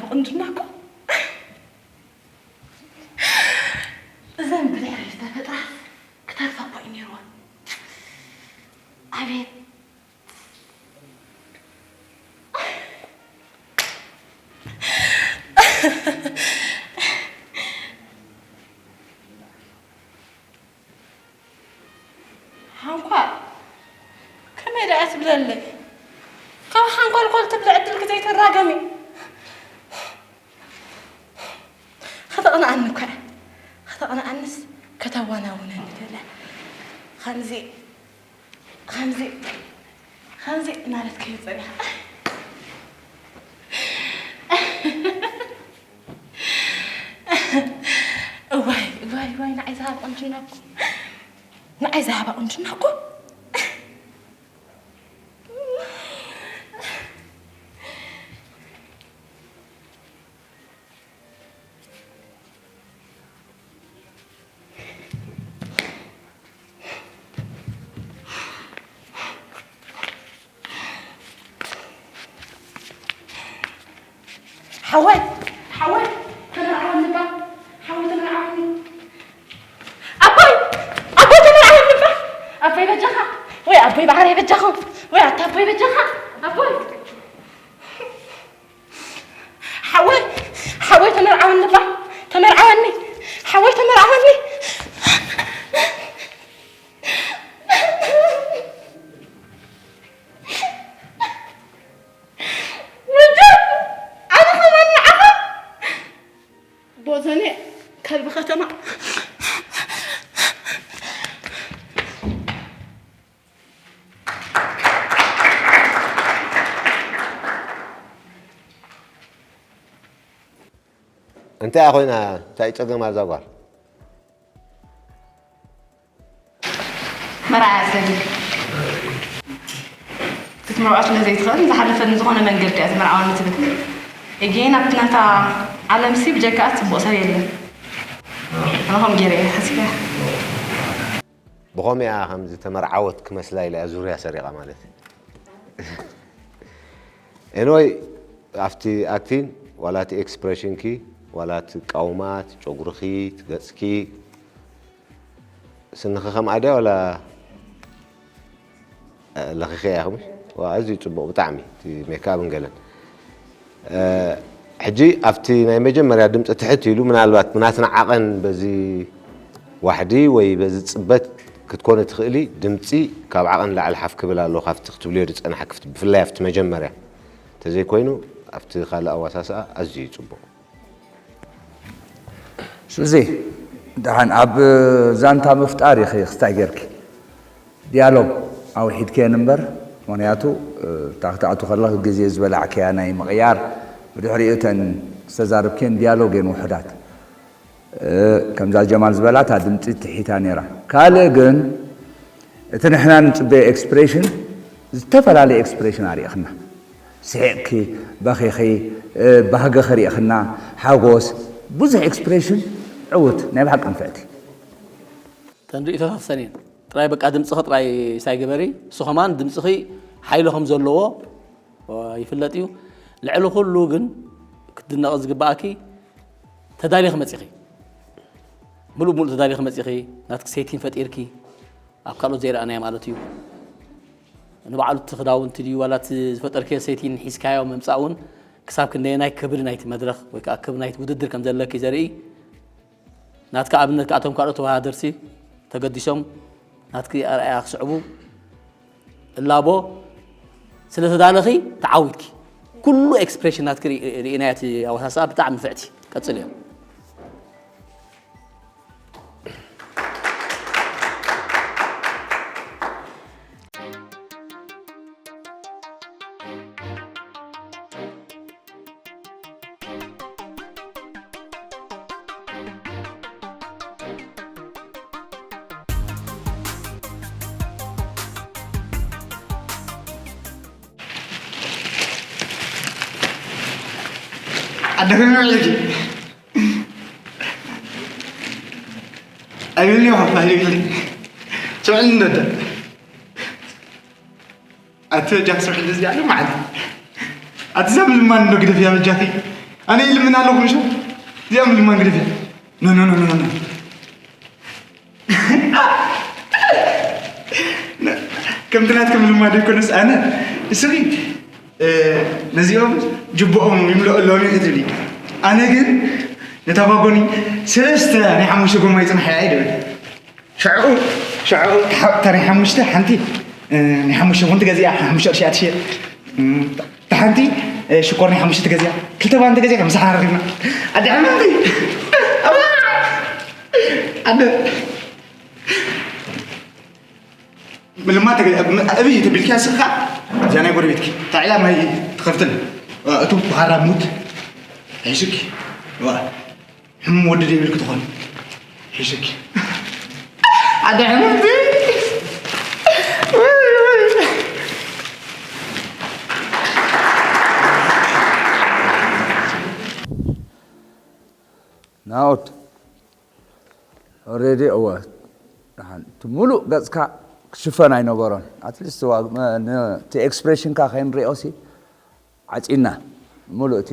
ብቁንጅና እኮ እዘን ብድሕሪ ዝተፈጥራ ክተርፋ እኮ እዩ ነይርወን። ኣቤት። ሓንኳል ከመይ ደኣ ትብለለይ? ካብ ሓንኳልኳል ትብሊ ዕድልኪ ዘይተራገሚ። ከተቕንኣኒ እኳ እያ። ከተቕንኣንስ ከተዋናውነኒ ደልያ። ከምዚ፣ ከምዚ፣ ከምዚ እናለት ከይጸኒኻ። እዋይ፣ እዋይ፣ እዋይ፣ ንዓይ ዝሃባ ቁንጅና እኮ። ንዓይ ዝሃባ ቁንጅና እኮ። ሓወይ፣ ሓወይ፣ ተመርዓወኒ እባ። ሓወይ፣ ተመርዓወኒ። ኣቦይ፣ ኣቦይ፣ ተመርዓወኒ እባ። ኣቦይ በጃኻ። ወይ ኣቦይ ባሕረይ በጃኹም። ወይ ኣታ ኣቦይ በጃኻ። ኣቦይ። ሓወይ፣ ሓወይ፣ ተመርዓወኒ እባ። ተመርዓወኒ። ሓወይ፣ ተመርዓወኒ። ወዲ፣ ኣነ ከማን ንዓኻ። ቦዘኔ ከልቢ ከተማ። እንታይ ኮይና? እንታይ ጸገም ኣዛ ጓል? መርዓ እያ ትደሊ። ክትምርዖ ስለ ዘይትኽእል፣ ዝሓለፈ ንዝኾነ መንገዲ እያ ትምርዓወኒ ትብል። እጌን ኣብቲ ናታ ዓለምሲ ብጀካኣ ጽቡቕ ሰብ የለን። ኣነ ከምኡ ገይረ እየ ሓሲበያ። ብኸምኡ እያ ከምዚ ተመርዓወት ክመስላ ኢለ እያ ዙርያ ሰሪቓ ማለት እዩ። ኤንወይ፣ ኣብቲ ኣክቲን ዋላ እቲ ኤክስፕሬሽንኪ፣ ዋላ እቲ ቃውማ፣ እቲ ጨጉርኺ፣ እቲ ገጽኪ፣ ስንኺ ከምኣ ድያ ዋላ ለኺኸያ ኢኹም? ዋ፣ ኣዝዩ ጽቡቕ ብጣዕሚ፣ እቲ ሜክኣፕን ገለን። እ፣ ሕጂ ኣብቲ ናይ መጀመርያ ድምጺ ትሕት ኢሉ፣ ምናልባት ብናትና ዓቐን በዚ ዋሕዲ ወይ በዚ ጽበት ክትኮኒ ትኽእሊ፣ ድምጺ ካብ ዓቐን ላዕሊ ሓፍ ክብል ኣለዎ፣ ካብቲ ክትብልዮ ዝጸናሕኪ፣ ብፍላይ ኣብቲ መጀመርያ። እንተዘይኮይኑ፣ ኣብቲ ካልእ ኣዋሳስኣ ኣዝዩ እዩ ጽቡቕ። ስለዚ፣ ደሓን ኣብ ዛንታ ምፍጣር ኢኺ ክስታይ ጌርኪ። ዲያሎግ ኣውሒድክየን እምበር፣ ምኽንያቱ፣ እታ ክትኣቱ ከለኺ ግዜ ዝበላዕክያ ናይ ምቕያር፣ ብድሕሪኡ እተን ዝተዛረብክየን ዲያሎግ እየን ውሑዳት። እ፣ ከምዛ ጀማል ዝበላ እታ ድምጺ ትሒታ ነይራ። ካልእ ግን፣ እቲ ንሕና ንጽበዮ ኤክስፕሬሽን፣ ዝተፈላለየ ኤክስፕሬሽን ኣርእኽና። ስሒቕኪ፣ በኺኺ፣ እ፣ ባህጊ ኽርእኽና፣ ሓጎስ፣ ብዙሕ ኤክስፕሬሽን ዕዉት፣ ናይ ብሓቂ ንፍዕቲ። እተን ርእይቶታት እሰን እየን። ጥራይ በቃ ድምፅኺ ጥራይ ሳይ ግበሪ። እሱ ከማን ድምፅኺ ሓይሊ ከም ዘለዎ ይፍለጥ እዩ። ልዕሊ ኩሉ ግን ክትድነቒ ዝግባኣኪ ተዳሊኺ መፂኺ። ሙሉእ ሙሉእ ተዳሊኺ መፂኺ፣ ናትኪ ሴቲን ፈጢርኪ፣ ኣብ ካልኦት ዘይረኣናዮ ማለት እዩ። ንባዕሉ እቲ ክዳውንቲ ድዩ ዋላ እቲ ዝፈጠርክዮ ሴቲን ሒዝካዮ ምምፃእ እውን ክሳብ ክንደየናይ ክብሪ ናይቲ መድረኽ ወይ ከዓ ክብሪ ናይቲ ውድድር ከም ዘለኪ ዘርኢ ናትካ ኣብነት ከኣቶም ካልኦት ተወዳደርቲ ተገዲሶም ናትኪ ኣርኣያ ክስዕቡ እላቦ ስለ ተዳለኺ ተዓዊትኪ። ኩሉ ኤክስፕሬሽን ናትኪ ርኢ-፣ ርኢናዮ እቲ ኣወሳስኣ ብጣዕሚ ንፍዕቲ። ቀጽልዮ። ኣደኺሙ ውዒልኪ። ኣይብልኒ ኢኹ፣ ኣይብልኒ። ስምዕኒ እንዶ ኣደ። ኣቲ በጃኺ ስምዕኒ እዚ ኣለ መዓልቲ። ኣቲ እዛ ምልማን እንዶ ግደፍያ በጃኺ። ኣነ ይልምን ኣለኹ ምሽ? እዚኣ ምልማን ግደፍያ። ኖ፣ ኖ፣ ኖ፣ ኖ፣ ኖ። ከምቲ ናትኩም ልማድ ኣይኮነስ ኣነ፣ እስኺ፣ እ፣ ነዚኦም ጅብኦም ይምልኦ ኣለዎም እዩ ክትብሊ። ኣነ ግን ነታ ጓጎኒ ሰለስተ ናይ ሓሙሽተ ጎማ ይጽንሓ እያ ይደብል። ሽዑ፣ ሽዑ፣ እታ ናይ ሓሙሽተ ሓንቲ፣ እ፣ ናይ ሓሙሽተ እውን ትገዝእያ፣ ሓሙሽተ ቅርሺ እያ ትሽየጥ። እ፣ እታ ሓንቲ፣ እ፣ ሽኮር ናይ ሓሙሽተ ትገዝእያ፣ ክልተ ባን ትገዝእያ፣ ምሳሕ ረኺብና። ኣደ ሓመምቲ። ኣደ። ምልማ ተገ-፣ ም-፣ እብይ ተቢልኪ ኣስኻ፣ እዛ ናይ ጎረቤትኪ፣ እታ ዒላ ማይ ትኸፍትል። እ፣ እቱ ብሃራ ሙት። ሒሽኪ። ዋ። ሕሙም ወዲ ዶ ይብልክ ትኾን? ሒሽክ። ሓደ ሕሙም ዲ? ናኦድ፣ ኦሬዲ፣ እወ፣ ደሓን፣ እቲ ሙሉእ ገጽካ ክሽፈን ኣይነበሮን። ኣትሊስት፣ ዋ-፣ መ-፣ ን-፣ እቲ ኤክስፕሬሽንካ ከይንሪኦ ሲ፣ ዓጺና፣ ሙሉእ እቲ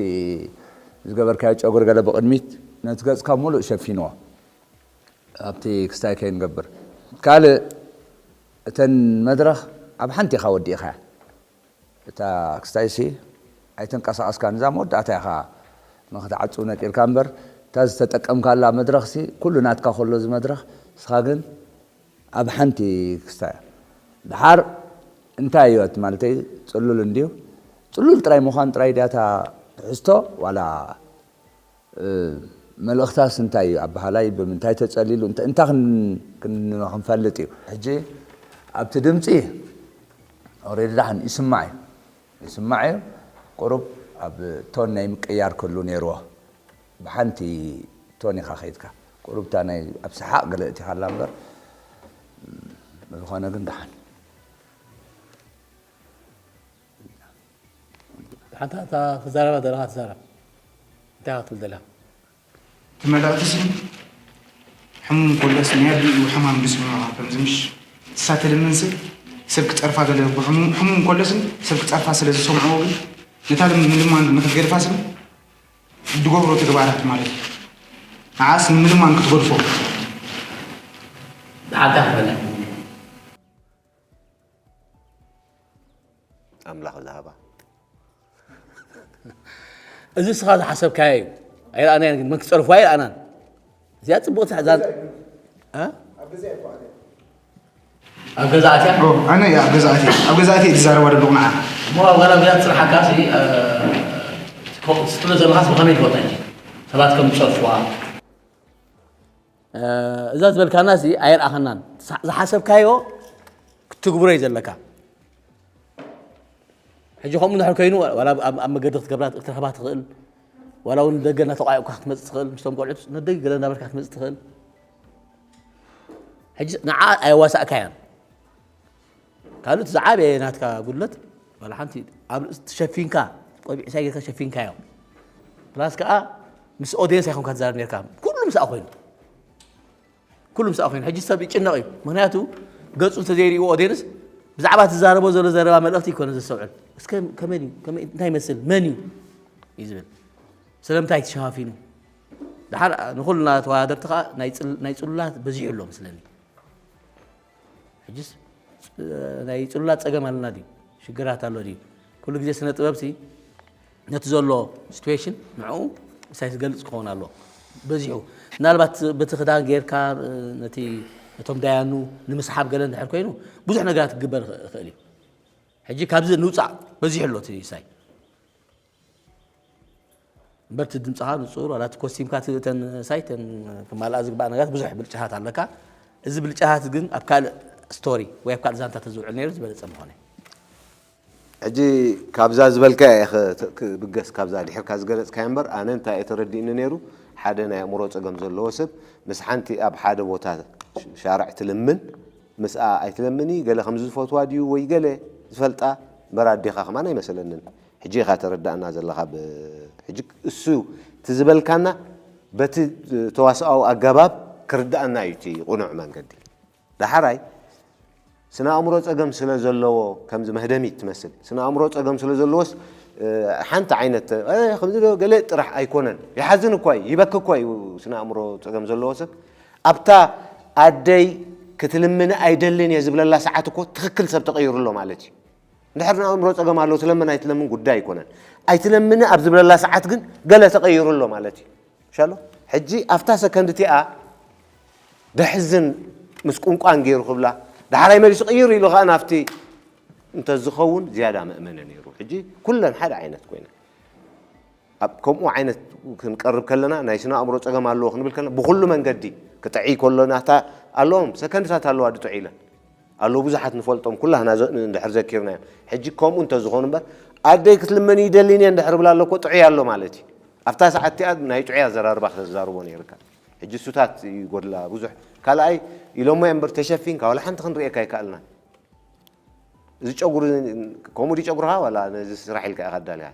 ዝገበርካዮ ጨጉሪ ገለ ብቕድሚት ነቲ ገጽካ ሙሉእ ሸፊንዎ። ኣብቲ ክስታይ ከይንገብር። ካልእ፣ እተን መድረኽ ኣብ ሓንቲ ኢኻ ወዲእኻያ። እታ ክስታይሲ ኣይተንቀሳቐስካን። እዛ መወዳእታ ኢኻ ንኽትዓጽው ነጢርካ እምበር፣ እታ ዝተጠቀምካላ መድረኽሲ ኩሉ ናትካ ከሎ እዚ መድረኽ፣ ንስኻ ግን ኣብ ሓንቲ ክስታይ። ደሓር እንታይ እዩ እቲ ማለተይ ጽሉል እንድዩ? ጽሉል ጥራይ ምዃን ጥራይ ድያ እታ ትሕዝቶ ዋላ፣ እ፣ መልእኽታስ እንታይ እዩ? ኣበሃላይ ብምንታይ ተጸሊሉ? እንተ-፣ እንታ ክን-፣ ክን-፣ ክንፈልጥ እዩ። ሕጂ ኣብቲ ድምጺ ኦሬዲ ደሓን ይስማዕ እዩ። ይስማዕ እዩ። ቁሩብ ኣብ ቶን ናይ ምቅያር ክህሉ ነይርዎ። ብሓንቲ ቶን ኢኻ ከይድካ። ቁሩብ እታ ናይ ኣብ ሰሓቕ ገለ እቲኻ ኣላ እምበር፣ ብዝኾነ ግን ደሓን። ሓንታ እታ ክዛረባ ዘለኻ ትዛረብ። እንታይ ኢኻ ክትብል ዘለኻ? እቲ መልእኽቲ ስም ሕሙም ኮለስ ናይ ኣዲኡ ሕማም ዝስምዖ ከምዚ ምሽ እሳ ትልምን ስብ ሰብ ክጸርፋ ገለ ብሕሙም፣ ሕሙም ኮለስን ሰብ ክጸርፋ ስለ ዝሰምዕዎ ግን ነታ ልም-፣ ምልማን ንኽትገድፋ ስም ዝገብሮ ተግባራት ማለት እዩ። ንዓስ ንምልማን ክትገድፎ። ብሓንታ ክፈለ። ኣምላኽ ዝሃባ። እዚ እስኻ ዝሓሰብካዮ እዩ። ኣይረኣናዮን ግን መን ክጸርፎ ኣይረኣናን። እዚኣ ጽቡቕ ትሕዛን። እ? ኣብ ገዛ ኣትያ? ኦ፣ ኣነ እያ ኣብ ገዛ ኣትየ። ኣብ ገዛ ኣትየ ዝዛረባ ደለኹ ንዓ። እሞ ኣብ ገዛ ገዛ ትስርሓካ ሲ፣ እ፣ ትኮ-፣ ትስትሎ ዘለኻስ ብኸመይ ትፈልጣ እንጂ? ሰባት ከም ዝጸርፍዋ። እ፣ እዛ ዝበልካና ሲ ኣይረኣኸናን። ዝሓ-፣ ዝሓሰብካዮ ክትግብሮ እዩ ዘለካ። ሕጂ ከምኡ እንድሕር ኮይኑ፣ ዋላ ኣብ፣ ኣብ፣ ኣብ መገዲ ክትገብራ፣ ክትረኽባ ትኽእል፣ ዋላ እውን ደገ እናተቋየቕካ ክትመጽእ ትኽእል፣ ምስቶም ቆልዑት ነደይ ገለ እናበልካ ክትመጽእ ትኽእል። ሕጂ ንዓ ኣየዋሳእካያን። ካልእ እቲ ዝዓበየ ናትካ ጉድለት፣ ዋላ ሓንቲ ኣብ ርእሲ ተሸፊንካ፣ ቆቢዕ ሳይ ጌርካ ሸፊንካዮ። ፕላስ ከኣ ምስ ኦድየንስ ኣይኮንካ ትዛረብ ኔርካ። ኩሉ ምስኣ ኮይኑ። ኩሉ ምስኣ ኮይኑ። ሕጂ ሰብ ይጭነቕ እዩ። ምኽንያቱ ገጹ እንተዘይርእይዎ ኦድየንስ ብዛዕባ ትዛረቦ ዘሎ ዘረባ መልእኽቲ ይኮነ ዘስተውዕል። እስከ ከመይ ድዩ? ከመይ፣ እንታይ ይመስል? መን እዩ? እዩ ዝብል። ስለምንታይ ተሸፋፊኑ? ደሓር ንኹልና ተወዳደርቲ ከኣ ናይ ጽል-፣ ናይ ጽሉላት በዚሑ ኣሎ መስለኒ። ሕጅስ፣ እ፣ ናይ ጽሉላት ጸገም ኣለና ድዩ? ሽግራት ኣሎ ድዩ? ኩሉ ግዜ ስነ ጥበብሲ ነቲ ዘሎ ሲትዌሽን ንዕኡ ምሳይ ዝገልጽ ክኸውን ኣለዎ። በዚሑ ምናልባት በቲ ክዳን ጌርካ፣ እ፣ ነቲ፣ ነቶም ዳያኑ ንምስሓብ ገለ እንድሕር ኮይኑ ብዙሕ ነገራት ክግበር ይኽእል እዩ። ሕጂ ካብዚ ንውጻእ በዚሑ ኣሎ እቲ ሳይ። እምበር እቲ ድምጽኻ ንጹር፣ ዋላ እቲ ኮስቲምካ እቲ፣ እተን ሳይ፣ እተን ክማልኣ ዝግባእ ነገራት ብዙሕ ብልጫታት ኣለካ። እዚ ብልጫታት ግን ኣብ ካልእ ስቶሪ ወይ ኣብ ካልእ ዛንታ ተዝውዕል ነይሩ ዝበለጸ ምኾነ። ሕጂ ካብዛ ዝበልካያ ኢኸ ተ-፣ ክብገስ፣ ካብዛ ድሕርካ ዝገለጽካዮ እምበር፣ ኣነ እንታይ እየ ተረዲእኒ ነይሩ፣ ሓደ ናይ ኣእምሮ ጸገም ዘለዎ ሰብ ምስ ሓንቲ ኣብ ሓደ ቦታ ሽ-፣ ሻርዕ ትልምን፣ ምስኣ ኣይትለምኒ፣ ገለ ከም ዝፈትዋ ድዩ ወይ ገለ ዝፈልጣ እምበር ኣዴኻ ከማን ኣይመሰለንን። ሕጂ ኢኻ ተረዳእና ዘለኻ ብ-፣ ሕጂ እሱ እቲ ዝበልካና በቲ ተዋስኣዊ ኣገባብ ክርዳእና እዩ እቲ ቁኑዕ መንገዲ። ዳሕራይ ስነ ኣእምሮ ጸገም ስለ ዘለዎ፣ ከምዚ መህደሚት ትመስል፣ ስነ ኣእምሮ ጸገም ስለ ዘለዎስ ሓንቲ ዓይነት ከምዚ ገለ ጥራሕ ኣይኮነን። ይሓዝን እኳ እዩ፣ ይበኪ እኳ እዩ። ስነ ኣእምሮ ፀገም ዘለዎ ሰብ ኣብታ ኣደይ ክትልምኒ ኣይደልን እየ ዝብለላ ሰዓት እኮ ትኽክል ሰብ ተቐይሩ ኣሎ ማለት እዩ። እንድሕር ንኣእምሮ ጸገም ኣለዎ፣ ትለምን ኣይትለምን ጉዳይ ኣይኮነን። ኣይትለምኒ ኣብ ዝብለላ ሰዓት ግን ገለ ተቐይሩ ኣሎ ማለት እዩ። ሻሎ ሕጂ ኣብታ ሰከንድ እቲኣ ደሕዝን ምስ ቁንቋን ገይሩ ክብላ፣ ዳሕራይ መሊሱ ቅይር ኢሉ ኸዓ ናብቲ እንተዝኸውን ዝያዳ መእመነ ነይሩ። ሕጂ ኩለን ሓደ ዓይነት ኮይነን። ኣብ ከምኡ ዓይነት ክንቀርብ ከለና ናይ ስነ ኣእምሮ ጸገም ኣለዎ ክንብል ከለና ብኹሉ መንገዲ ክጥዕይ ከሎ ናታ ኣለዎም ሰከንድታት ኣለዋ ድጥዑ ኢለን ኣለዉ ብዙሓት ንፈልጦም ኩላህና እንድሕር ዘኪርናዮም። ሕጂ ከምኡ እንተዝኾኑ እምበር ኣደይ ክትልመን ይደሊን እየ እንድሕር ብላ ኣሎ እኮ ጥዑይ ኣሎ ማለት እዩ። ኣብታ ሰዓት እቲኣ ናይ ጥዑይ ኣዘራርባ ከተዛርቦ ነይርካ። ሕጂ እሱታት ይጎድላ ብዙሕ ካልኣይ ኢሎሞ እምበር ተሸፊንካ ዋላ ሓንቲ ክንርእየካ ኣይከኣልናን። እዚ ጨጉሪ ከምኡ ድዩ ጨጉርኻ ዋላ ነዚ ስራሕ ኢልካ ኢኻ ኣዳልያ?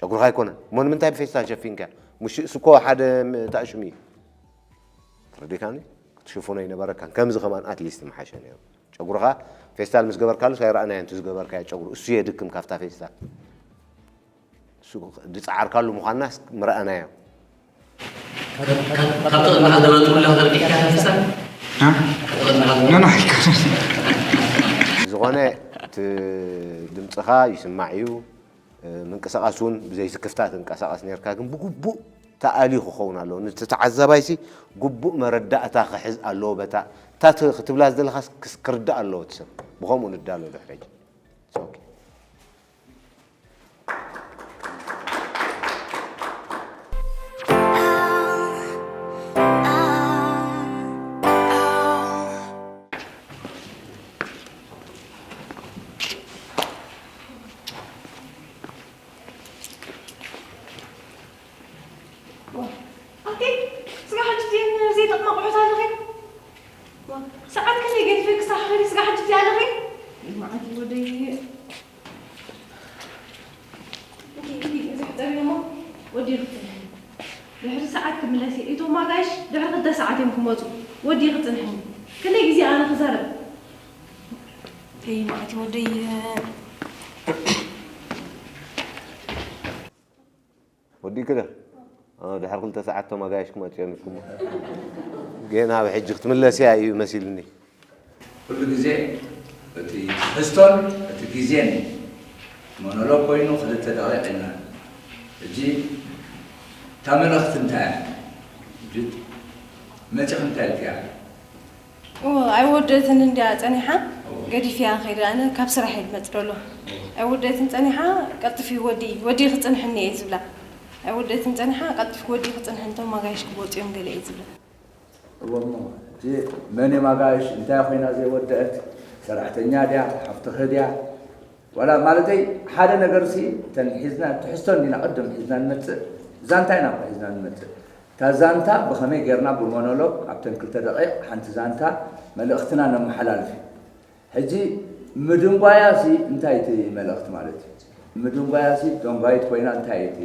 ጨጉርኻ ኣይኮነን እሞ ንምንታይ ብፌስታል ሸፊንካ? ሙሽ እሱ እኮ ሓደ ታእሽሙ እዩ። ተረዲካኒ? ክትሽፍኖ ኣይነበረካን። ከምዚ ከማን ኣትሊስት ምሓሸ ነይሩ። ጨጉርኻ ፌስታል ምስ ገበርካሉስ ኣይረኣናዮን እቲ ዝገበርካዮ ጨጉሪ። እሱ የድክም ካብታ ፌስታል። እሱ ዝጸዓርካሉ ምዃንና ምረኣናዮ። ካብቲ ቅድሚ ሓዘበ ጥቕልል ዘርጊሕካ ተንስእ። ኖ ኖ ኣይኮነን። ዝኾነ እቲ ድምፅኻ ይስማዕ እዩ። ምንቅስቓስ እውን ብዘይ ስክፍታ ትንቀሳቐስ ነርካ፣ ግን ብግቡእ ተኣልዩ ክኸውን ኣለዎ። ነቲ ተዓዛባይሲ ግቡእ መረዳእታ ክሕዝ ኣለዎ። በታ እታ ክትብላ ዝደለኻስ ክርዳእ ኣለዎ እቲ ሰብ። ብኸምኡ ንዳሎ ድሕሪ ሕጂ። ኣቲ ስጋ ሕጂ ድየን ዘይጠቕማ ኣቑሑት ኣለኺ? ሰዓት ክንደይ ገዲፈ ክሳዕ ክኸዲ ስጋ ሕጂ ድየ ኣለኺ? መዓት ወደይ። እንኪ፣ እንኪ፣ እዚ ሕፀቢ እሞ ወዲ ይኽተል። ድሕሪ ሰዓት ክምለስ እየ። እቶም ኣጋይሽ ድሕሪ ክልተ ሰዓት እዮም ክመፁ። ወዲ ክፅንሕኒ። ክንደይ ግዜ ኣነ ክዛረብ? ተይ መዓት ወደይ። ወዲእኪ ዶ? ድሕሪ ክልተ ሰዓት እቶም ኣጋይሽ ክመፁ እዮም ኢልኩሞ። ጌና ኣብ ሕጂ ክትምለስያ እዩ መሲልኒ። ኩሉ ግዜ እቲ ትሕዝቶን እቲ ግዜን ሞኖሎግ ኮይኑ ክልተ ደቂቕ ኢልና። ሕጂ እታ መልእኽቲ እንታይ እያ? ሕጂ መፂኺ እንታይ ኢልክያ? እወ ኣይወደእትን እንድያ ጸኒሓ ገዲፈያ ከይደ ኣነ ካብ ስራሕ እየ ዝመጽእ ዘሎ ኣይወደእትን ጸኒሓ ቀልጥፊ ወዲ ወዲ ክጽንሕኒ እየ ዝብላ ኣይወደእትን ጸኒሓ ቀልጥፊ ወዲ ክጽንሕኒ እቶም ኣጋይሽ ክወጹ እዮም ገለ እየ ዝብላ እወ እሞ እቲ መን እዮም ኣጋይሽ እንታይ ኮይና ዘይወደአት ሰራሕተኛ ድያ ሓፍትኺ ድያ ዋላ ማለተይ ሓደ ነገርሲ እተን ሒዝና ትሕዝቶ እንዲና ቅድም ሒዝና ንመጽእ ዛንታ ኢና እኮ ሒዝና ንመጽእ እታ ዛንታ ብኸመይ ጌርና ብሞኖሎግ ኣብተን ክልተ ደቂቕ ሓንቲ ዛንታ መልእኽትና ነመሓላልፍ እዩ። ሕጂ ምድንጓያ ሲ እንታይ እቲ መልእኽቲ ማለት እዩ? ምድንጓያ ሲ ደንጓይት ኮይና እንታይ እቲ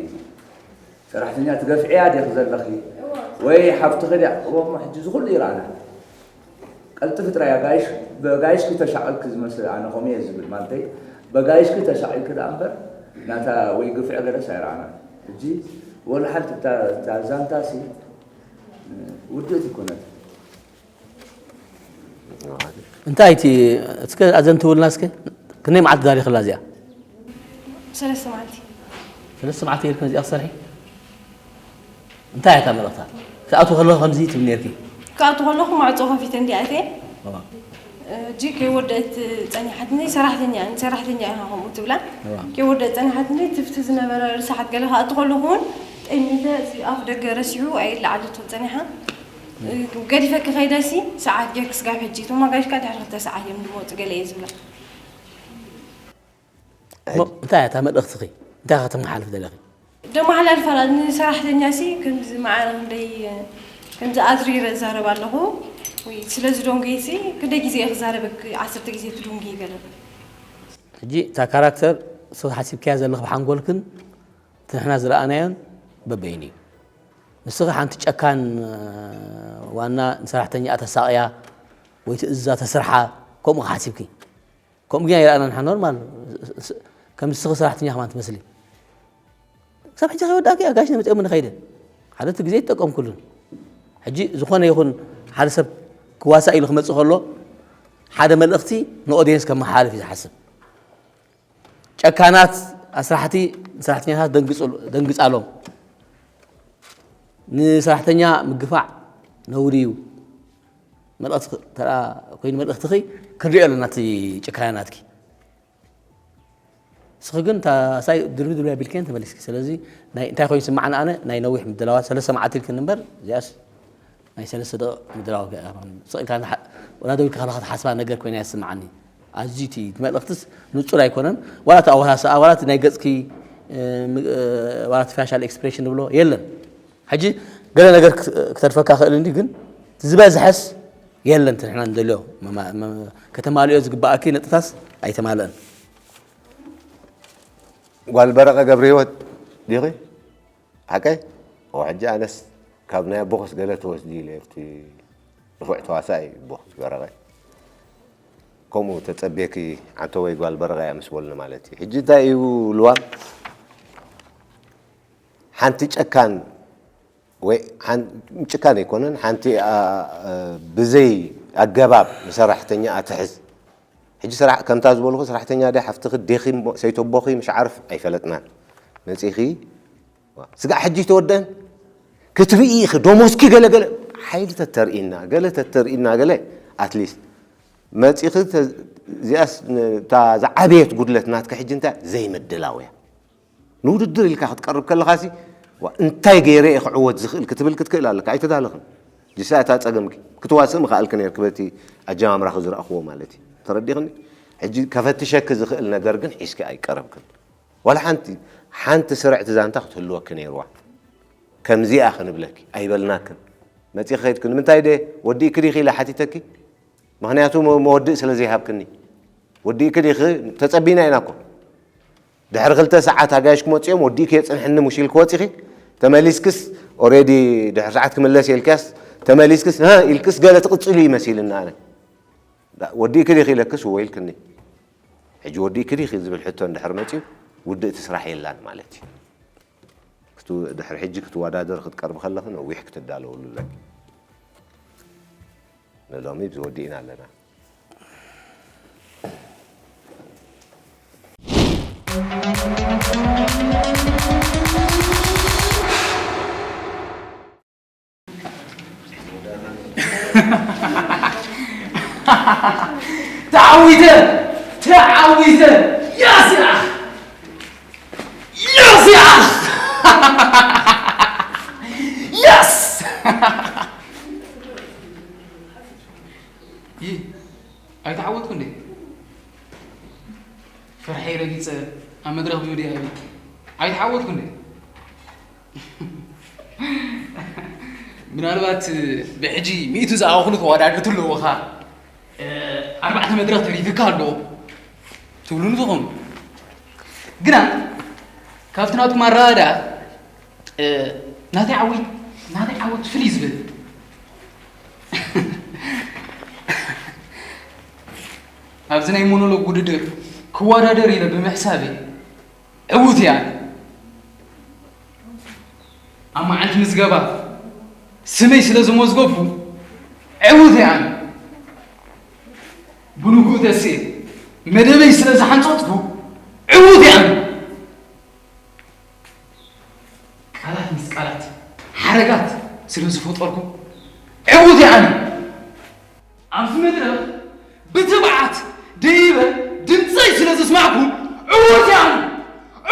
ሰራሕተኛ ትገፍዕያ ዲኺ ዘለኺ ወይ ሓፍትኺ ድያ? እወ እሞ ሕጂ እዚ ኩሉ ይረኣና። ቀልጥፊ ጥራይ ኣጋይሽ በጋይሽኪ ተሻቐልኪ ዝመስል ኣነ ከምኡ እየ ዝብል ማለተይ በጋይሽኪ ተሻቒልኪ ደኣ እምበር ናታ ወይ ግፍዒ ገለስ ኣይረኣናን። ሕጂ ወላ ሓንቲ እታ እታ ዛንታሲ ውድእቲ ኣይኮነትን። እንታይ እቲ እስከ ኣዘንትውልና እስከ ክንደይ መዓልቲ ዛሪኽላ እዚኣ? ሰለስተ መዓልቲ ሰለስተ መዓልቲ ጌርክን እዚኣ ክሰርሒ? እንታይ እያ እታ መልእኽታ? ክኣቱ ከለኹ ከምዚ ትብል ነርኪ። ክኣቱ ከለኹ ማዕጾ ከፊተ እንዲ ኣትየ እዋ፣ እጂ ከይወደአት ጸኒሓትኒ ሰራሕተኛ እያ ሰራሕተኛ ኢኻ ከምኡ ትብላ እዋ። ከይወደአት ጸኒሓትኒ ትፍቲ ዝነበረ ርሳሓት ገለ ክኣቱ ከለኹ እውን ጠሚተ እዚ ኣፍ ደገ ረሲሑ ኣይለዓለቶን ጸኒሓ ገዲፈኪ ከይደሲ ሰዓት ጌርኪ ስጋብ ሕጂ እቶም ኣጋይሽካ ድሕሪ ክልተ ሰዓት እዮም ዝመፁ ገለ እየ ዝብላ እሞ እንታይ እያ እታ መልእኽትኺ? እንታይ ኢኻ ከተመሓላልፊ ዘለኺ? ደመሓላልፋ ንሰራሕተኛ ሲ ከምዚ መዓረ ክንደይ ከምዚ ኣትሪረ እዛረብ ኣለኹ ወይ ስለዚ ዶንጎይ ሲ ክንደይ ግዜ እየ ክዛረበክ ዓሰርተ ግዜ ትዱንጊ ገለ ሕጂ እታ ካራክተር ንስኺ ሓሲብክያ ዘለኺ ብሓንጎልክን እቲ ንሕና ዝረኣናዮን በበይኑ እዩ። ንስኺ ሓንቲ ጨካን ዋና ንሰራሕተኛኣ ተሳቕያ ወይ ትእዝዛ ተስርሓ ከምኡ ኢኺ ሓሲብኪ። ከምኡ ግን ኣይረኣናን ንሕና ኖርማል ከም ንስኺ ሰራሕተኛ ከማን ትመስሊ። ክሳብ ሕጂ ከይወዳእኪ ኣጋይሽ ነመፅኦም ንኸይደ። ሓደ እቲ ግዜ ይጠቀምኩሉን። ሕጂ ዝኾነ ይኹን ሓደ ሰብ ክዋሳእ ኢሉ ክመፅእ ከሎ ሓደ መልእኽቲ ንኦድየንስ ከመሓላልፍ እዩ ዝሓስብ። ጨካናት ኣስራሕቲ ንሰራሕተኛታት ደንግፁ- ደንግፃሎም። ንሰራሕተኛ ምግፋዕ ነውሪ እዩ። መልእኽቲ ተራ ኮይኑ መልእኽትኺ ክንሪኦ ኣለና እቲ ጭካነ ናትኪ። ንስኺ ግን እታ ሳይ ድርቢ ድርቢ ኣቢልክየን ተመሊስኪ። ስለዚ ናይ እንታይ ኮይኑ ይስማዓኒ ኣነ ናይ ነዊሕ ምድላዋት ሰለስተ መዓልቲ ኢልክኒ እምበር እዚኣስ ናይ ሰለስተ ደቂቕ ምድላው ስቕ ኢልካ እንዳ ሓ- ወላ ደው ኢልካ ከለኻ ትሓስባ ነገር ኮይና እያ ትስምዓኒ። ኣዝዩ እቲ እቲ መልእኽትስ ንጹር ኣይኮነን። ዋላ እቲ ኣወሳስኣ ዋላ እቲ ናይ ገጽኪ እ፣ ም- እ፣ ዋላ እቲ ፋሻል ኤክስፕሬሽን ንብሎ የለን። ሕጂ ገለ ነገር ክት- ክተርፈካ ክእል እንዲ ግን ዝበዝሐስ የለን። እቲ ንሕና ንደልዮ መማ- መ- ከተማልዮ ዝግባኣኪ ነጥብታስ ኣይተማልአን። ጓል በረቐ ገብረ ህይወት ዲኺ? ሓቀይ? እወ፣ ሕጂ ኣነስ ካብ ናይ ኣቦኽስ ገለ ትወስዲ ኢለ ኣብቲ ንፉዕ ተዋሳኢ ኣቦኽስ በረቐ። ከምኡ ተጸብየኪ ዓንተወይ ጓል በረቐ እያ ምስ በሉኒ ማለት እዩ። ሕጂ እንታይ እዩ ልዋም? ሓንቲ ጨካን ወይ ሓን- ጭካን ኣይኮነን፣ ሓንቲ ኣ- ኣ- ብዘይ ኣገባብ ንሰራሕተኛ ኣትሕዝ። ሕጂ ስራሕ ከምታ ዝበልኹ ሰራሕተኛ ደ ሓፍትኺ ዴኺ እሞ ሰይተቦኺ ምሽ ዓርፍ ኣይፈለጥናን መፂኺ ስጋዕ ሕጂ ተወደን ክትርኢ ኢኺ ደሞዝኪ ገለገለ ሓይሊ ተተርእና ገለ ተተርእና ገለ ኣትሊስት መፂኺ ተ- እዚኣስ ን- እታ ዝዓበየት ጉድለት ናትካ ሕጂ እንታይ ዘይምድላው እያ ንውድድር ኢልካ ክትቀርብ ከለኻሲ ዋ እንታይ ገይረ እየ ክዕወት ዝኽእል ክትብል ክትክእል ኣለካ ኣይተዳለኽን ጅሳ እታ ፀገምኪ ክትዋስእ ምኽኣልኪ ነርኪ በቲ ኣጀማምራኺ ዝረእኽዎ ማለት እዩ ተረዲኽኒ ሕጂ ከፈትሸኪ ዝኽእል ነገር ግን ሒዝኪ ኣይቀረብክን ዋላ ሓንቲ ሓንቲ ስርዕቲ ዛንታ ክትህልወኪ ነይርዋ ከምዚኣ ክንብለኪ ኣይበልናክን መፂኺ ከይድኪ ንምንታይ ደ ወዲእኪ ዲኺ ኢለ ሓቲተኪ ምኽንያቱ መወድእ ስለ ዘይሃብክኒ ወዲእኪ ዲኺ ተፀቢና ኢና እኮ ድሕሪ ክልተ ሰዓት ኣጋይሽ ክመፅኦም ወዲእኪ የፅንሕኒ ሙሽ ኢልኪ ወፂኺ ተመሊስክስ ኦሬዲ ድሕሪ ሰዓት ክምለስ የልክያስ ተመሊስክስ ህ ኢልክስ ገለ ትቕፅሉ እዩ መሲልና ኣነ ወዲእኪ ዲኺ ኢለክስ እወ ኢልክኒ ሕጂ ወዲእኪ ዲኺ ዝብል ሕቶ እንድሕር መፅዩ ውድእቲ ስራሕ የላን ማለት እዩ ድሕሪ ሕጂ ክትወዳደር ክትቀርብ ከለኺ ነዊሕ ክትዳለወሉ ኣለኪ ንሎሚ ዝወዲእና ኣለና ተዓዊተ ተዓዊተ ያስ ያስ ያስ ያስ ያስ ይህ ኣይተዓወትኩ እንዴ ፍርሐይ ረጊፀ ኣብ መድረኽ ቪድዮ ሃቢ ኣይተዓወትኩ እንዴ ምናልባት ብሕጂ ሚእቱ ዝኣኽሉ ተወዳደርቲ ኣለውኻ ኣርባዕተ መድረኽ ተሪፍካ ኣሎ ትብሉኒ ትኾኑ ግና ካብቲ ናትኩም ኣረዳድኣ ናተይ ዓወት ናተይ ዓወት ፍልይ ዝብል ኣብዚ ናይ ሞኖሎግ ውድድር ክወዳደር ኢለ ብምሕሳበይ ዕዉት እየ ኣነ ኣብ መዓልቲ ምዝገባ ስመይ ስለ ዝመዝገብኩ ዕዉት እየ ኣነ ብንጉእ ተስኤ መደበይ ስለ ዝሓንፀፅኩ ዕዉት እየ ኣነ ቃላት ምስ ቃላት ሓረጋት ስለ ዝፈጠርኩ ዕዉት እየ ኣነ ኣብዚ መድረኽ ብትብዓት ደይበ ድምፀይ ስለ ዘስማዕኩ ዕዉት እየ ኣነ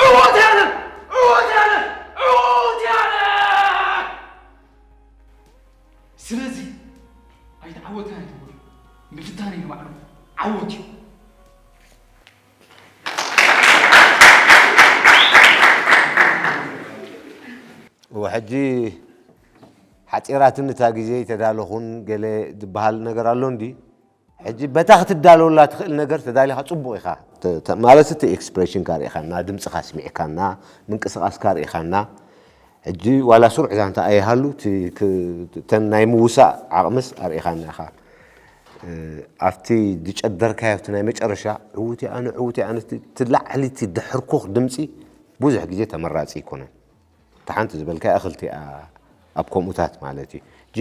ዕዉት እየ ኣነ ዕዉት እየ ኣነ ዕዉት እየ ኣነ ስለዚ ኣይተዓወትን ኣይትበሉ ምፍታን እዩ ንባዕሉ ዓወት እዩ ሕጂ ሓፂራትን እታ ግዜ ተዳለኹን ገለ ዝበሃል ነገር ኣሎ እንዲ ሕጂ በታ ክትዳለወላ ትኽእል ነገር ተዳሊኻ ፅቡቕ ኢኻ ማለት እቲ ኤክስፕሬሽንካ ርኢኻና ድምፅኻ ስሚዕካና ምንቅስቃስካ ርኢኻና ሕጂ ዋላ ስሩዕ ዛንታ ኣይሃሉ እተን ናይ ምውሳእ ዓቕምስ ኣርኢኻና ኢኻ ኣብቲ ዝጨደርካዮ ኣብቲ ናይ መጨረሻ ዕውት ኣነ ዕውት ኣነ ትላዕሊ ድሕርኩኽ ድምፂ ብዙሕ ግዜ ተመራፂ ይኮነን። እታ ሓንቲ ዝበልካ እኽልቲ እያ ኣብ ከምኡታት ማለት እዩ። ጂ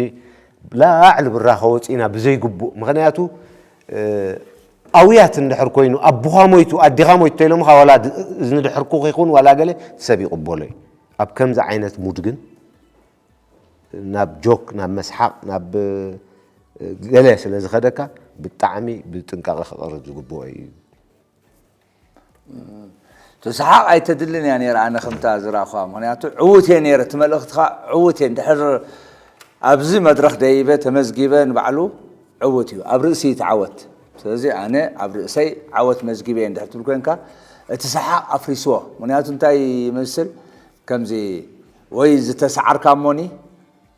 ላዕሊ ብራኸ ወፂና ብዘይግቡእ ምኽንያቱ ኣውያት እንድሕር ኮይኑ ኣቦኻ ሞይቱ ኣዲኻ ሞይቱ ተኢሎምኻ ዋላ እዚ ንድሕርኩ ይኹን ዋላ ገለ ሰብ ይቕበሎ እዩ። ኣብ ከምዚ ዓይነት ሙድ ግን ናብ ጆክ ናብ መስሓቕ ናብ ገለ ስለ ዝኸደካ ብጣዕሚ ብጥንቃቐ ክቐርብ ዝግብኦ እዩ። ትስሓቕ ኣይተድልን እያ ነይራ ኣነ ከምታ ዝረእኹዋ ምክንያቱ ዕዉት እየ ነይረ እቲ መልእኽትኻ ዕዉት እየ እንድሕር ኣብዚ መድረኽ ደይበ ተመዝጊበ ንባዕሉ ዕዉት እዩ ኣብ ርእሲ እቲ ዓወት ስለዚ ኣነ ኣብ ርእሰይ ዓወት መዝጊበ እየ እንድሕር ትብል ኮንካ እቲ ሰሓቕ ኣፍሪስዎ ምክንያቱ እንታይ ይመስል ከምዚ ወይ ዝተሰዓርካ እሞኒ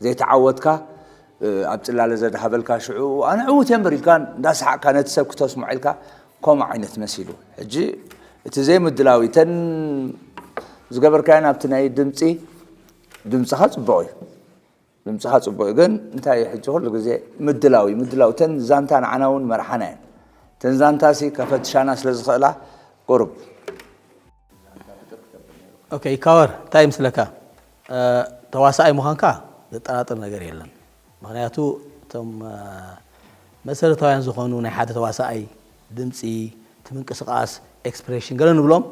ዘይተዓወትካ ኣብ ፅላለ ዘድሃበልካ ሽዑ ኣነ ዕዉት እየ እምበር ኢልካ እንዳሰሓቅካ ነቲ ሰብ ክተስምዖ ኢልካ ከምኡ ዓይነት መሲሉ ሕጂ እቲ ዘይምድላዊ ተን ዝገበርካዮ ናብቲ ናይ ድምፂ ድምፅኻ ፅቡቕ እዩ ድምፅኻ ፅቡቕ እዩ ግን እንታይ እዩ ሕጂ ኩሉ ግዜ ምድላው እዩ ምድላው ተን ዛንታ ንዓና እውን መርሓና እየን ተን ዛንታ ሲ ከፈትሻና ስለ ዝኽእላ ቁሩብ ኦኬ ይካወር እንታይ ይምስለካ ተዋሳኣይ ምዃንካ ዘጠራጥር ነገር የለን ምክንያቱ እቶም መሰረታውያን ዝኾኑ ናይ ሓደ ተዋሳኣይ ድምፂ እቲ ምንቅስቃስ expression ገለ ንብሎም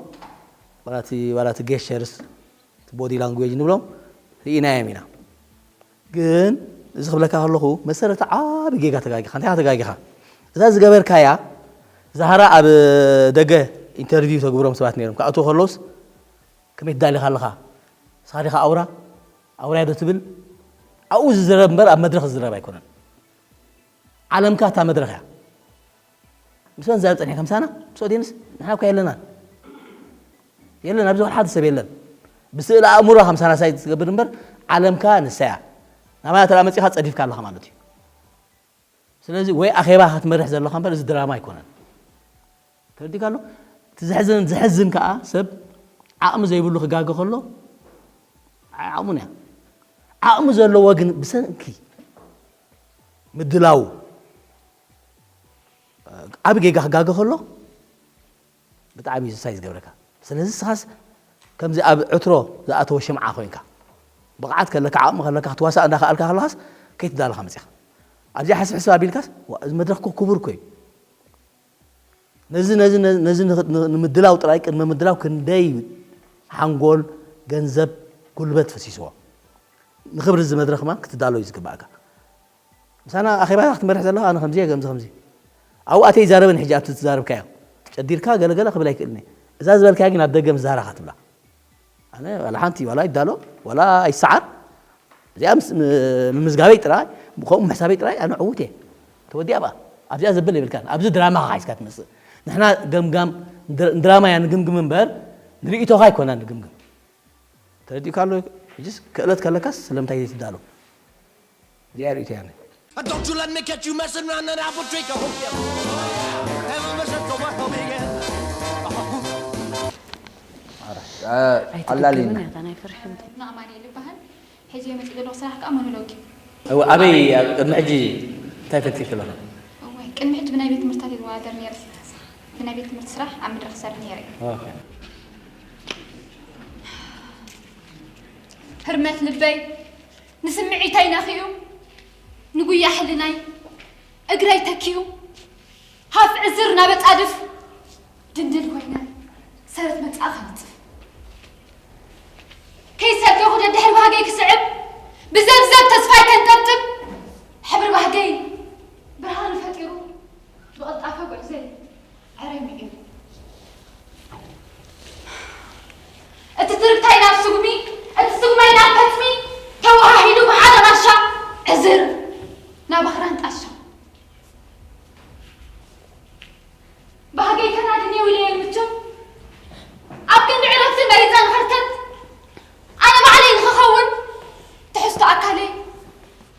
ዋላ እቲ ጌሸርስ እቲ body language ንብሎም ርኢናዮም ኢና ግን እዚ ክብለካ ከለኹ መሰረተ ዓቢ ጌጋ ተጋጊኻ እንታይ ተጋጊኻ እዛ ዝገበርካያ ዛህራ ኣብ ደገ interview ተግብሮም ሰባት ነይሮም ክኣትዉ ከለውስ ከመይ ትዳሊኻ ኣለኻ ንስኻ ዲኻ ኣውራ ኣውራያ ዶ ትብል ኣብኡ ዝዝረብ እምበር ኣብ መድረኽ ዝዝረብ ኣይኮነን ዓለምካ እታ መድረኽ እያ ምስኦ ንዛረብ ፀኒሐ ከምሳና ምስ ኦዲየንስ ንሕና እኳ የለናን የለን ኣብዚ ወላ ሓደ ሰብ የለን ብስእሊ ኣእምሮ ከምሳና ሳይ ትገብር እምበር ዓለምካ ንሳ እያ ናባና ተላ መፂኻ ፀዲፍካ ኣለኻ ማለት እዩ ስለዚ ወይ ኣኼባ ክትመርሕ ዘለኻ እምበር እዚ ድራማ ኣይኮነን ተረዲካ ኣሎ እቲ ዘሕዝን ዘሕዝን ከዓ ሰብ ዓቕሚ ዘይብሉ ክጋገ ከሎ ዓቕሙን እያ ዓቕሚ ዘለዎ ግን ብሰንኪ ምድላው ዓብ ጌጋ ክጋገ ከሎ ብጣዕሚ እዩ ዝሳይ ዝገብረካ ስለዚ ስኻስ ከምዚ ኣብ ዕትሮ ዝኣተወ ሽምዓ ኮይንካ ብቕዓት ከለካ ዓቕሚ ከለካ ክትዋሳእ እንዳኸኣልካ ከለኻስ ከይትዳለኻ መፅኻ ኣብዚኣ ሕስብ ሕስብ ኣቢልካስ እዚ መድረክ ክቡር ኮዩ ነዚ ነዚ ነዚ ንምድላው ጥራይ ቅድሚ ምድላው ክንደይ ሓንጎል ገንዘብ ጉልበት ፈሲስዎ ንክብሪ እዚ መድረክ ማ ክትዳሎ እዩ ዝግባእካ ምሳና ኣኼባታ ክትመርሕ ዘለኻ ኣነ ከምዚ ከምዚ ከምዚ ኣብኡ ኣተ ይዛረበን ሕጂ ኣብቲ ትዛረብካዮ ጨዲርካ ገለገለ ክብል ኣይክእልን እዛ ዝበልካያ ግን ኣብ ደገ ምስ ዛህራኻ ትብላ ኣነ ዋላ ሓንቲ ዋላ ይዳሎ ዋላ ኣይሰዓር እዚኣ ምምዝጋበይ ጥራይ ከምኡ ምሕሳበይ ጥራይ ኣነ ዕዉት እየ ተወዲኣ በኣ ኣብዚኣ ዘብል የብልካን ኣብዚ ድራማ ሒዝካ ትመፅእ ንሕና ገምጋም ድራማ እያ ንግምግም እምበር ንርእይቶኻ ኣይኮና ንግምግም ተረዲእካ ኣሎ ሕጅስ ክእለት ከለካስ ስለምንታይ ዘይትዳሎ እዚኣ ርእይቶ ያነ Don't you let me catch you messing around and I will drink a whole Have a message for my homie again. ቀላል ኢና ናይ ፍርሒ ንኣማኑኤል ይበሃል ሕዚ መፅእ ዘለኹ ስራሕ ከዓ ሞኖሎግ እዩ ኣበይ ኣብ ቅድሚ ሕጂ እንታይ ፈቲኺ ኣለኻ እዋይ ቅድሚ ሕጂ ብናይ ቤት ትምህርትታት ይወዳደር ነይረ ብናይ ቤት ትምህርቲ ስራሕ ኣብ መድረክ ዝሰርሕ ነይረ ህርመት ልበይ ንስምዒተይ ነኺኡ ንጉያ ሕልናይ እግረይ ተኪኡ ሃፍ ዕዝር ናበጣድፍ ድንድል ኮይነ ሰረት መጻእ ከንጽፍ ከይሰገኹ ደድሕሪ ባህገይ ክስዕብ ብዘብዘብ ተስፋይ ከንጠብጥብ ሕብሪ ባህገይ ብርሃን ፈጢሩ ብቕልጣፈ ጉዕዘይ ዕረይ ምዒሩ እቲ ትርግታይ ናብ ስጉሚ እቲ ስጉመይ ናብ ፈጽሚ ተወሃሂዱ ብሓደ ማሻ ዕዝር ናብ ኣኽራን ጣሻ ባህገይ ከናድን የው ኢለ የልምቸው ኣብ ክንዲ ዕረፍቲ መሪፀ ንኸርከብ ኣነ ባዕለይ ንኽኸውን ትሕዝቶ ኣካለይ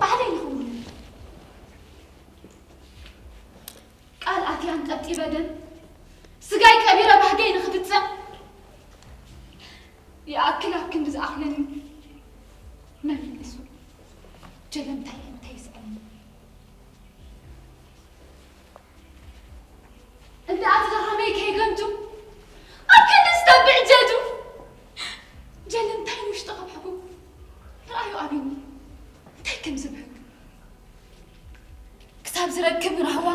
ባዕለይ ንኽውንን ቃል ኣትያን ጠብጢበ ደም ስጋይ ቀቢረ ባህገይ ንኽፍፀም ይኣክል ኣብ ክንዲ ዝኣኽለኒ መመለሱ ጀለምታይ እንታይ ይስዕኒ ኣብ ዝረክብ ራህዋ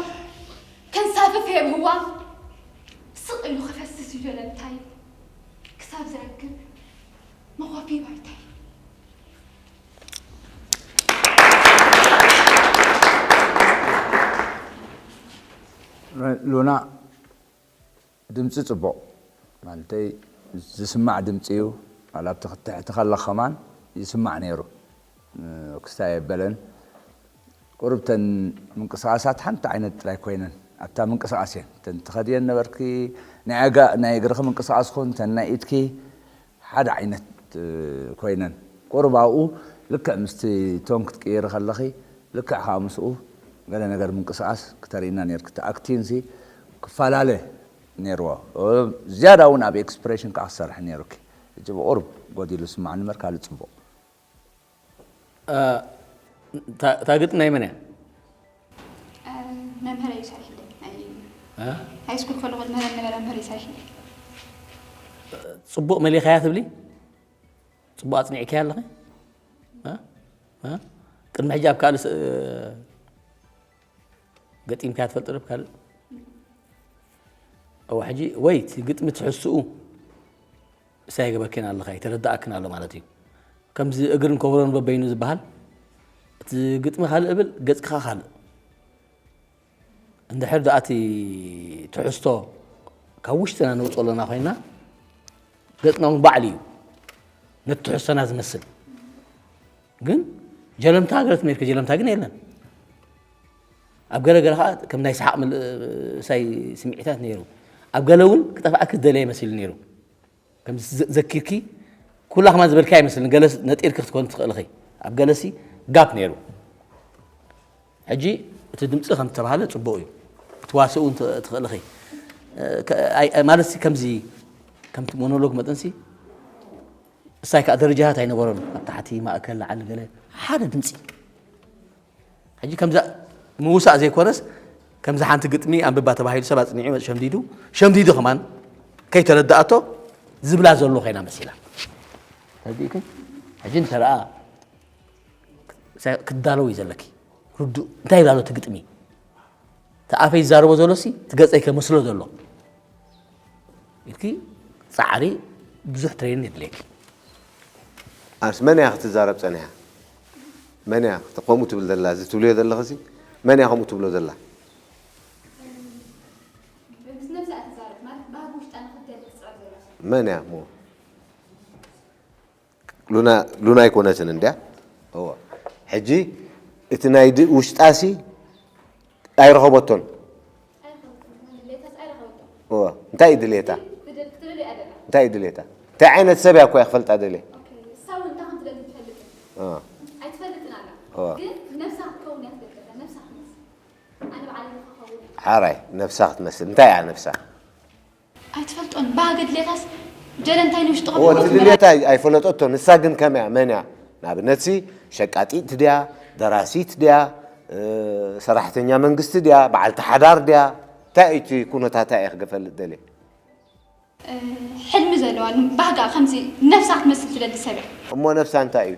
ከንሳፍፍ የብህዋ ስቕ ኢሉ ክፈስስ እዩ ጀለንታይ ክሳብ ዝረክብ መኾፊ ባይታይ። ሉና ድምፂ ፅቡቕ ማለተይ ዝስማዕ ድምፂ እዩ። ዋላ ኣብቲ ክትሕቲ ከለኻ ከማን ይስማዕ ነይሩ። ክስታይ የበለን። ቁሩብ ተን ምንቅስቓሳት ሓንቲ ዓይነት ጥራይ ኮይነን ኣብታ ምንቅስቓስ እየን። ተን ትኸድየን ነበርኪ ናይ ኣጋ ናይ እግርኺ ምንቅስቓስ ኹን ተን ናይ ኢድኪ ሓደ ዓይነት ኮይነን ቁሩብ ኣብኡ ልክዕ ምስቲ ቶን ክትቅይሪ ከለኺ ልክዕ ከዓ ምስኡ ገለ ነገር ምንቅስቃስ ክተርእና ነርኪ እቲ ኣክቲንሲ ክፈላለ ነርዎ ዝያዳ እውን ኣብ ኤክስፕሬሽን ከዓ ክሰርሕ ነሩኪ ሕጂ ብቁሩብ ጎዲሉ ስማዕ ንበር ካልእ ፅቡቅ እታ ግጥሚ ናይ መን እያ? መምህረይ ሰሪሕለይ ናይ ሃይስኩል ከለኹ ዝምህረኒ ነበረ መምህረይ ሰሪሕለይ። ፅቡቕ መሊኻያ ትብሊ? ፅቡቕ ኣፅኒዕካያ ኣለኺ? እ? እ? ቅድሚ ሕጂ ኣብ ካልእ ስ- ገጢምካያ ትፈልጢ ዶ? ኣብ ካልእ? እወ ሕጂ ወይ እቲ ግጥሚ ትሕዝትኡ እሳይ ገበርክን ኣለኻ ይተረዳእክን ኣሎ ማለት እዩ። ከምዚ እግርን ከብሮን በበይኑ ዝበሃል እቲ ግጥሚ ካልእ እብል ገፅካ ካልእ እንድሕር ደኣ እቲ ትሕዝቶ ካብ ውሽጥና ነውፅኦ ኣለና ኮይና ገፅና እውን ባዕሉ እዩ ነቲ ትሕዝቶና ዝመስል ግን ጀለምታ ገለ ትምህርኪ ጀለምታ ግን የለን ኣብ ገለ ገለ ከዓ ከም ናይ ሰሓቅ ምልእሳይ ስምዒታት ነይሩ ኣብ ገለ እውን ክጠፍኣኪ ዝደለየ መሲሉ ነይሩ ከም ዘኪርኪ ኩላ ከማን ዝበልካ ኣይመስልን ገለ ነጢርኪ ክትኮን ትኽእል ኺ ኣብ ገለሲ ጋፕ ነይሩ ሕጂ እቲ ድምፂ ከም ዝተባሃለ ፅቡቅ እዩ ክትዋስእ እውን ትኽእል ኺ ማለት ከምዚ ከምቲ ሞኖሎግ መጠንሲ እሳይ ከዓ ደረጃታት ኣይነበሮን ኣብ ታሕቲ ማእከል ላዓሊ ገለ ሓደ ድምፂ ሕጂ ከምዛ ምውሳእ ዘይኮነስ ከምዛ ሓንቲ ግጥሚ ኣንብባ ተባሂሉ ሰብ ኣፅኒዑ ሸምዲዱ ሸምዲዱ ከማን ከይተረዳኣቶ ዝብላ ዘሎ ኮይና መሲላ ተረዲእክን ሕጂ እንተረኣ ክትዳለው እዩ ዘለኪ ርዱእ እንታይ ይብላ ኣሎ እቲ ግጥሚ እቲ ኣፈይ ዝዛረቦ ዘሎ ሲ እቲ ገፀይ ከመስሎ ዘሎ ኢልኪ ፃዕሪ ብዙሕ ትሬኒንግ የድልየኪ ኣንስ መን እያ ክትዛረብ ፀኒሓ መን እያ ከምኡ ትብል ዘላ እዚ ትብልዮ ዘለኽሲ መን እያ ከምኡ ትብሎ ዘላ መን እያ እሞ ሉና ኣይኮነትን እንድያ እወ ሕጂ እቲ ናይ ውሽጣሲ ኣይረኸበቶን እወ እንታይ እዩ ድሌታ እንታይ እዩ ድሌታ እንታይ ዓይነት ሰብ እያ እኮ እያ ክፈልጣ ደልየ እወ ሓራይ ነብሳ ክትመስል እንታይ እያ ነብሳ ኣይትፈልጦን ባህ ገድሌኻስ ጀለ እንታይ ንውሽጥኹም እወ እቲ ድሌታ ኣይፈለጠቶ ንሳ ግን ከመያ መን እያ ንኣብነት ሲ ሸቃጢት ድያ ደራሲት ድያ ሰራሕተኛ መንግስቲ ድያ በዓልቲ ሓዳር ድያ እንታይ እዩ እቲ ኩነታታ እየ ክፈልጥ ደልየ ሕልሚ ዘለዋ ባህጋ ከምዚ ነብሳ ክትመስል ትደሊ ሰብ እያ እሞ ነብሳ እንታይ እዩ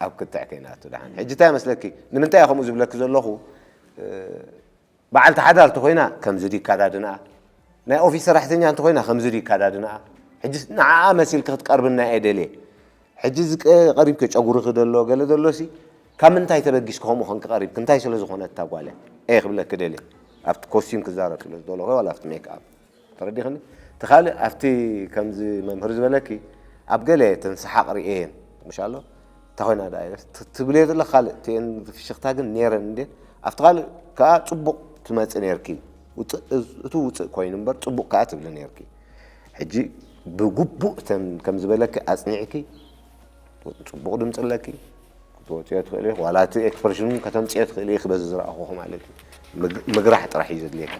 ኣብ ክትዕ ከይናቱ ደሓን ሕጂ እንታይ መስለኪ ንምንታይ ከምኡ ዝብለኪ ዘለኹ በዓልቲ ሓዳር ተኾይና ከምዚ ድዩ ኣከዳድንኣ ናይ ኦፊስ ሰራሕተኛ እንተኾይና ከምዚ ድዩ ኣከዳድንኣ ሕጂ ንዓኣ መሲልኪ ክትቀርብና እየ ደልየ ሕጂ እዚ ቀሪብኪ ጨጉርኺ ደሎ ገለ ደሎሲ ካብ ምንታይ ተበጊስኪ ከምኡ ኮንኪ ቀሪብኪ እንታይ ስለ ዝኾነት እታ ጓል እየ ክብለኪ ደልየ ኣብቲ ኮስቲም ክዛረብ ስለ ዝደለኹ ዋላ ኣብቲ ሜክኣፕ ተረዲኽኒ እቲ ካልእ ኣብቲ ከምዚ መምህር ዝበለኪ ኣብ ገለ ተንሰሓቕ ርእየን ምሻሎ እንታይ ኮይና ደኣ ኢለስ ትብልዮ ዘለኺ ካልእ እቲአን ፍሽኽታ ግን ነይረን እንዴ ኣብቲ ካልእ ከኣ ጽቡቕ ትመጽእ ነይርኪ ውጽእ እቱ ውጽእ ኮይኑ እምበር ጽቡቕ ከኣ ትብሊ ነይርኪ ሕጂ ብግቡእ እተን ከም ዝበለኪ ኣጽኒዕኪ ጽቡቕ ድምጺ ኣለኪ ክትወጽዮ ትኽእሊ ዋላ እቲ ኤክስፕሬሽን ከተምጽዮ ትኽእሊ ኢኺ በዚ ዝረኣኹኺ ማለት እዩ ምግራሕ ጥራሕ እዩ ዘድልየኪ